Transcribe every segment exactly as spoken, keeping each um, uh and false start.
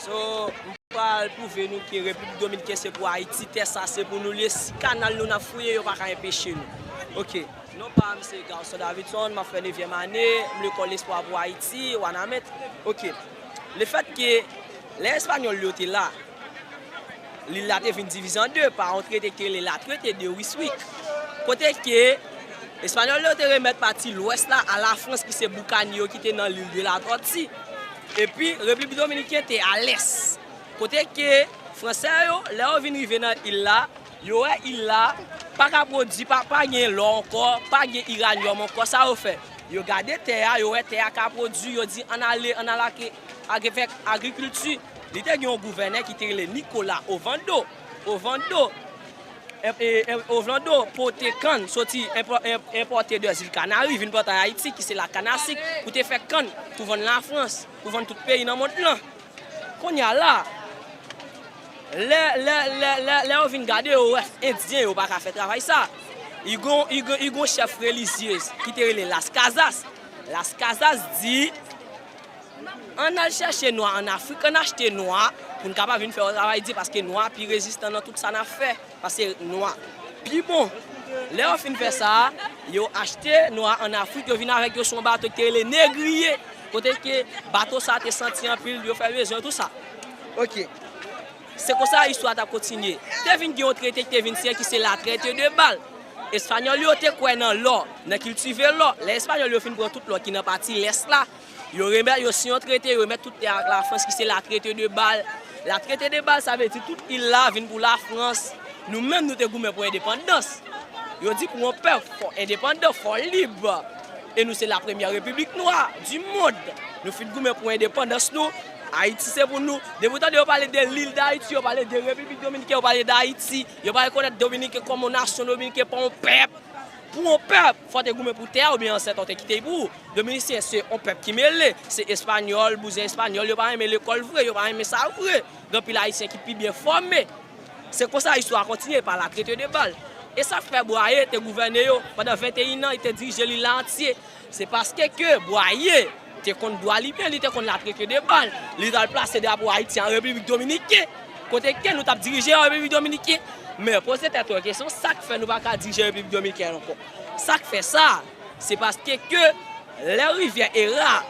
So, m pral pwouve nou ke Repiblik Dominiken se pou Ayiti, tè sa se pou nou, li si kanal nou n ap fouye, yo pa ka enpeche nou. Ok. Non pa m se Garçon Davidson, m ap fè nevyèm ane, m lekòl Espwa pou Ayiti, Wanament. Ok. Lefèt ke lè Espanyòl yo te la, lil la te vin divize an de pa yon trete ki rele la Traité de Ryswick. Kote ke Espanyòl yo te remèt pati lwès la a Lafrans ki se boukanye yo ki te nan lil de la Tòti. Epi Repiblik Dominiken te a lès. Kote ke Fransè yo, lè yo vin rive nan il la, yo wè il la pa ka pwodui, pa, pa gen lò ankò, pa gen iranyòm ankò, sa yo fè? Yo gade tè a, yo wè tè a ka pwodui, yo di ann ale, ann al ake, ake fè agrikilti. Li te gen yon gouvènè ki te rele Nicolas Ovando. Ovando, e, e, e, Ovando pote kann soti enpò-, en-, enpòte de zil Kanari, vin plante an Ayiti, ki se la canne à sucre, pou te fè kann, pou vann Lafrans, pou vann tout peyi nan mond lan. Kounye a la, lè, lè, lè, lè, lè yo vin gade, yo wè Endyen yo pa ka fè travay sa. I gon, i gon, i gon chèf relizyez ki te rele Las Casas. Las Casas di, ann al chèche nwa ann Afrik, ann achte nwa pou n kapab vin fè yo travay di, paske nwa pi rezistan nan tout sa n ap fè. Pase nwa pi bon. Lè yo fin fè sa, yo achte nwa ann Afrik, yo vin avèk yo sou yon bato ki te rele Negriye, kote ke bato sa te santi anpil, yo fè bezwen, tout sa. Ok. Se konsa istwa t ap kontinye. Te vin gen yon trete ki te vin siyen ki se la Traité de Bâle. Espanyòl yo te kwè nan lò, nan kiltive lò. Lè Espanyòl yo fin pran tout lò ki nan pati lès la, yo remèt, yo siyen yon trete, yo remèt tout tè ak Lafrans ki se la Traité de Bâle. La Traité de Bâle, sa vle di tout il la vin pou Lafrans. Nou menm, nou te goumen pou endepandans. Yo di pou yon pèp, fò endepandan, fò lib. E nou se la premyè repiblik nwa di mond. Nou fin goumen pou endepandans nou. Ayiti se pou nou. Depi w tande yo pale de lil Dayiti, yo pale de Repiblik Dominiken, yo pale Dayiti. Yo pa rekonèt Dominiken kòm yon nasyon, Dominiken pa yon pèp. Pou yon pèp, fò te goumen pou tè a oubyen ansèt ou te kite pou ou. Dominisyen se yon pèp ki mele, se espanyòl, bouzen espanyòl, yo pa renmen lekòl vre, yo pa renmen sa vre. Gen anpil ayisyen ki pi byen fòme. Se konsa istwa a kontinye pa la Traité de Bâle. E sa k fè Bwaye te gouvène yo pandan venteyen an, li te dirije lil la antye. Se paske ke Bwaye te konn dwa li byen, li te konn la Traité de Bâle. Li t al plase drapo Ayiti an Repiblik Dominiken, kote ke nou t ap dirije an Repiblik Dominiken. Men poze tèt ou kesyon, sa k fè nou pa ka dirije Repiblik Dominiken ankò? Sa k fè sa? Se paske ke lè rivyè Era,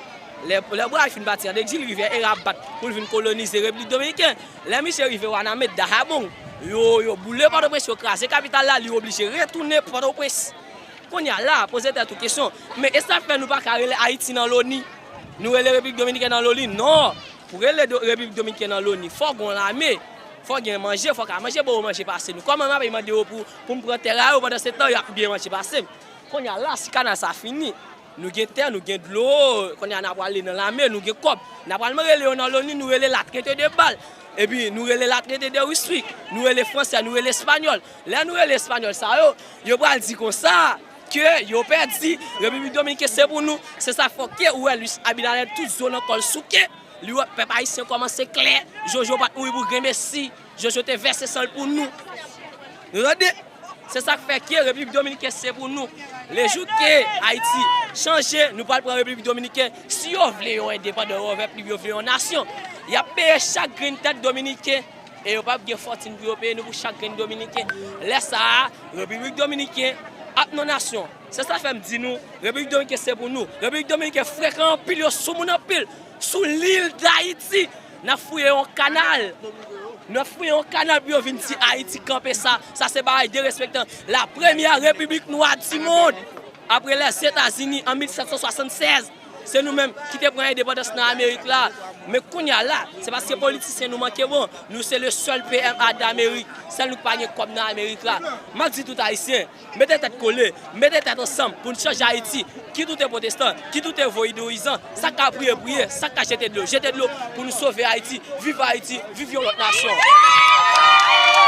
lè, lè Bwaye fin pati an egzil, rivyè Era ap bat pou l vin kolonize Repiblik Dominiken. Lè misye rive Wanament, Dajabón, yo, yo boule Pòtoprens, yo kraze kapital la, li oblije retounen Pòtoprens. Kounye a la, poze tèt ou kesyon, men e sa k fè nou pa ka rele Ayiti nan loni? Nou rele Repiblik Dominiken nan loni? Non! Pou rele do-, Repiblik Dominiken nan loni, fò gen yon lame, fò gen manje, fò ka manje, bon, yo manje pase nou. Kòman m ap mande yo pou, pou m pran tè a yo, pandan se tan, y ap byen manje pase m? Kounye a la, si kanal sa fini, nou gen tè, nou gen dlo, kounye a n ap prale nan lame, nou gen kòb. N ap pral rele yo nan loni, nou rele la Traité de Bâle. Epi nou rele la Traité de Ryswick, nou rele fransè, nou rele espanyòl. Lè nou rele espanyòl sa yo, yo pral di konsa ke yo pèdi, Repiblik Dominiken se pou nou. Se sa k fè ke ou wè Luis Abinader tout zo nan kò l souke. Li wè pèp ayisyen kòmanse klè. Jojo pa t mouri pou grenmesi. Jojo te vèse san l pou nou. Nou tande? Se sa k fè ke Repiblik Dominiken se pou nou. Lejou ke Ayiti chanje, nou pral pran Repiblik Dominiken. Si yo vle yon endepandan, yo vle yon nasyon, y ap peye chak grenn tèt dominiken. E yo p ap gen fòtin pou yo peye nou pou chak grenn dominiken. Lè sa a, Repiblik Dominiken ap nan nasyon. Se sa fè m di nou, Repiblik Dominiken se pou nou. Repiblik Dominiken frekan anpil, yo soumoun anpil. Sou lil Dayiti, n ap fouye yon kanal. N ap fouye yon kanal pou yo vin di Ayiti kanpe sa. Sa se bagay derespektan. La premyè repiblik nwa di mond. Apre Lèzetazini an mil sèt san swasannsèz. Se nou menm ki te pran endepandans nan Amerik la. Men kounye a la, se paske politisyen nou manke bon. Nou se le sèl P M A d'Amérique. Sèl nou k pa gen kòb nan Amerik la. M ap di tout Ayisyen, mete tèt kole, mete tèt ansanm pou n chanje Ayiti. Kit ou te pwotestan, kit ou te vodouyizan, sa k ka priye, priye, sa k ka jete dlo, jete dlo pou nou sove Ayiti. Viv Ayiti, viv yon lòt nasyon.